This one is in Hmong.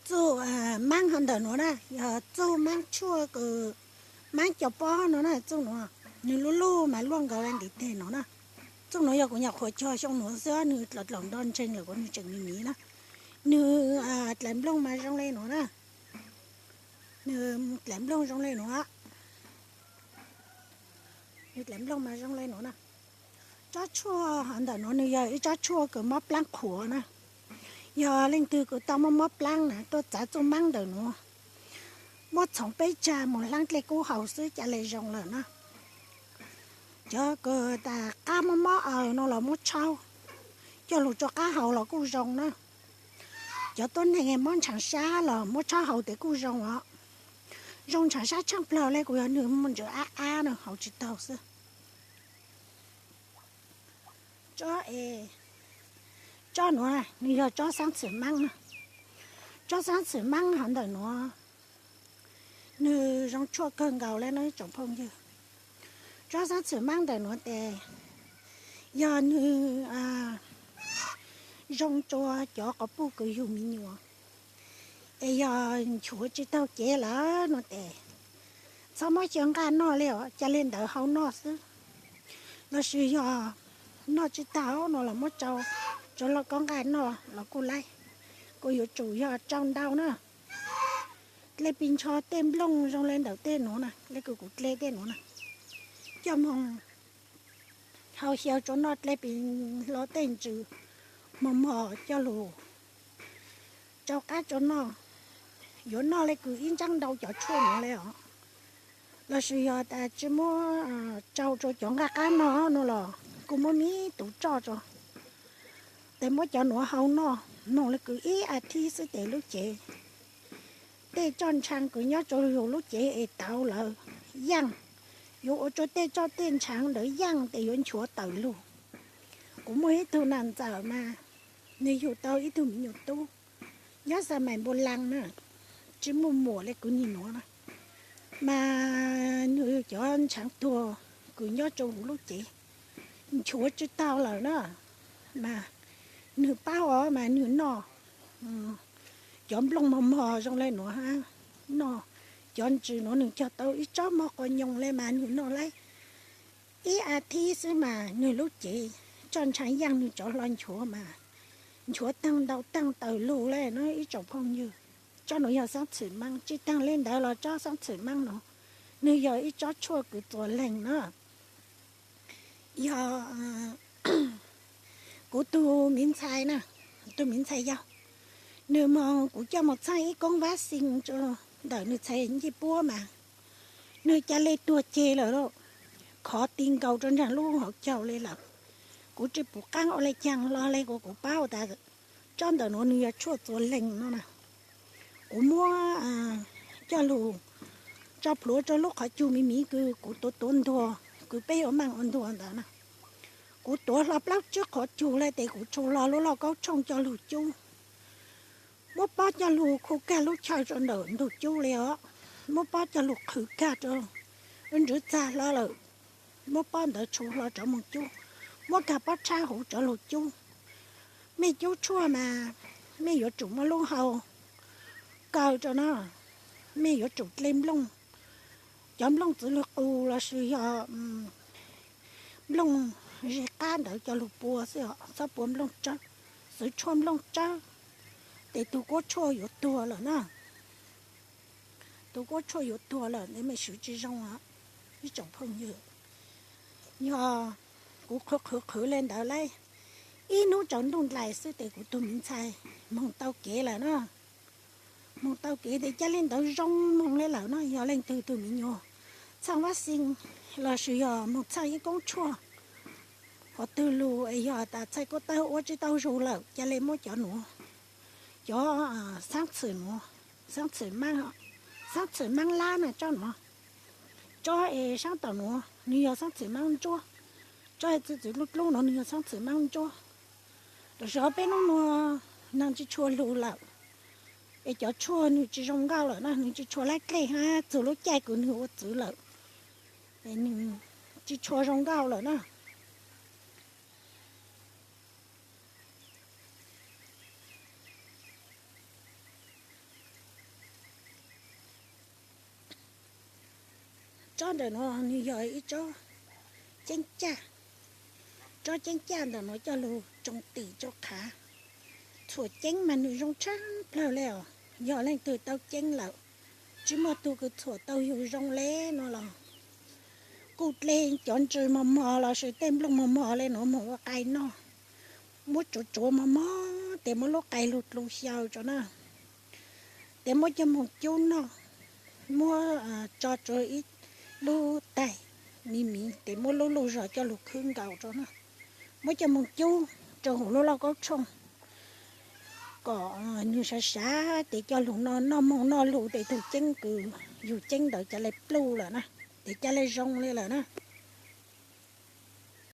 Txuj maab hov ntawm nuav na, yog txuj maab tshuaj kws maab cov pob no na, txuj nuav. Nwg luj luj mas luaj nkaus le ntiv teg no na. Txuj nuav yog kuv nyuam qhuav cog xyoo nuav xwb, nwg dlaim dlaim nto ntseeg lawm kuas nwg tseem miv miv na. Nwg dlaim nplooj mas zoo le nuav na. Nwg dlaim nplooj zoo le nuav. Nwg dlaim nplooj mas zoo le nuav na. Tsob tshuaj hov ntawm nuav nwg yog ib tsob tshuaj kws mob plaab qhuav na. Yog leej twg kws tau mob mob plaab na tuaj txav txuj maab ntawm nuav, muab txhoov peb tsag moog hlaab dlej kub haus xwb ca le zoo lawm na. Cov kws tas qab mob mob aws no los muab tshaub coj lug rua qab haus los kuj zoo na. Cov tuab neeg mob ntshaav sab los muab tshaub haus tes kuj zoo os. Zoo ntshaav sab tshaaj plawg le kuas yog nwg muaj ntsws ab ab na haus tsis taug xwb. Tsob, tsob nuav nwg yog tsob xaab txhwm maab na. Tsob xaab txhwm maab hov ntawm nuav nwg zoo tshuaj kawg nkaus le no ib tsoom phooj ywg. Tsob xaab txhwm maab ntawm nuav tes yog nwg zoo rua cov quas puj kws yug me nyuam, es yog nchuav tsis taug cev lawm no tes txhob muab xyaw nqaj noj le os, ca le ntawd hau noj xwb. Lossis yog noj tsis taug no los muab tsau rua lauj kaub nqaj noj los kuj laib, kuas yuav tsum yog tsau ntau na. Dle pis ntsho tej nplooj zoo le ntawm tej nuav na, le kws kuv dle tej nuav na, coj moog hau xyaw rua noj, dle pis hlo tej ntsws mos mos coj lug tsau qab rua noj. Yuav noj le kws ib ntsaab ntau cov tshuaj nuav le os. Lossis yog tas tsis muab tsau rua cov nqaj qab noj no los kuj muab me tug tsoj rua, tes muab cov nuav hau noj, moog le kws ib as thiv xwb tes lub cev, tej roj ntshaav kws nyob rua yug lub cev es tauv lawm yaaj, yuav ua rua tej roj tej ntshaav ntawd yaaj tes yuav nchuav tawm lug. Kuv muaj ib tug nam ntxawm mas nwg yug tau ib tug me nyuam tub, nyob xa mais npu laa na, tsis muaj muam le kuv nim nuav na, mas nwg cov ntshaav tuag kws nyob rua huv lub cev nchuav tsis taug lawm na, mas nwg paub os mas nwg noj cov nplooj mos mos zoo le nuav hab, noj cov ntsws nuav nwg cog tau ib tsob mog quas nyoos le mas nwg noj laib ib as thiv xwb mas nwg lub cev roj ntshaav yaaj nwg rov hlo nchuav mas nchuav taag ntau taag tawm lug le no ib tsoom phooj ywg. Tsob nuav yog xaab txhwm maab, tsis taag le ntawd los tsob xaab txhwm maab no nwg yog ib tsob tshuaj kws txuas leeg na. Yog kuv tug miv ntxhais na, tug miv ntxhais yau, nwg moog, kuv coj moog txhaj ib koob vab xi rua ntawm nwg txhais ncej puab mas nwg ca le tuag ceg lawm lauj, khov ti nkaus rua nraag lub hauv caug le lawm. Kuv tsis pum qaab ua le caag hlo le kuas kuv paub tas tsob ntawm nuav nwg yog tshuaj txuas leeg no na. Kuv muab coj lug tso plhuav rua lub qhov cug miv miv kws kuv tuav tuav ntuag kws peb yuav maaj ua ntuag ntawd na. Kuv tuav hlo plaub tsib qhov cug le tes kuv tshu hlo lub lauj kaub tshooj coj lug cub. Muab pob coj lug khu kag lub chaw rua ntawm ntug cub le os. Muab pob coj lug qhwv kag rua, ntsws txag hlo lawm, muab pob ntawd tshu hlo rov moog cub. Muab kag pob txhab huv rov lug cub. Mej cub tshuaj mas mej yuav tsum muaj lub hau kaw rua no, mej yuav tsum dle nplooj. Cov nplooj txwv lug qus lossis yog nplooj ze qab ntawd coj lug pua xwb os, txhob pua nplooj tsawb. Txwv tshuaj nplooj tsawb tes tug kuab tshuaj yuav tuag lawm na. Tug kuab tshuaj yuav tuag lawm tes mej swv tsis zoo os ib tsoom phooj ywg. Yog kuv qhwv qhwv qhwv le ntawd laib ib hnub tsaus ntuj ndlais xwb tes kuv tug miv ntxhais moog tau kev lawm na. Moog tau kev tes ca le ntawd zoo moog le lawm no. Yog leej twg tug miv nyuas txhaj vab xi lossis yog moog txhaj ib koob tshuaj qhov twg lug es yog tas txhaj kuab tawb ua tsis tau zug lawm ca le muab cov nuav, cov xaab txhwm nuav, xaab txhwm maab, xaab txhwm maab lab na tsob nuav. Tsob es saab tom nuav nwg yog xaab txhwm maab ntsuab. Tsob txwv txwv dlub dlub nuav nwg yog xaab txhwm maab ntsuab. Tam sim peb nub nuav neeg tsis tshua lug lawm, es cov tshuaj nwg tsis zoo nkauj lawm na, nwg tsis tshua laib dlej hab txug lub caij kws nwg ua txwv lawm, es nwg tsis tshua zoo nkauj lawm na. Tsob ntawm no nws yog ib tsob ceeb caj. Tsob ceeb caj ntawm no coj lug tsoo tim tsoo qhav. Txhuam ceeb mas nws zoo tshaj plawg le os. Yog leej twg tau ceeb lawm, tsis muaj tug kws txhuam tau yug zoo le no los kuj dle cov ntsws mos mos lossis tej nplooj mos mos le no moog ua qai noj. Muab tsuav tsuav mos mos tes muab lub qai lug dlu xyaw tso na. Tes muab coj moog cub noj, muab tso rua ib lub taig miv miv tes muab lub luj zog coj lug khwb nkaus rua na. Muab coj moog cub rua huv lub lauj kaub tshooj kom nwg sav sav tes coj lug noj, noj moog noj lug tes tug ceeb kws yug ceeb ntawd ca le pluj lawm na, tes ca le zoo le lawm na.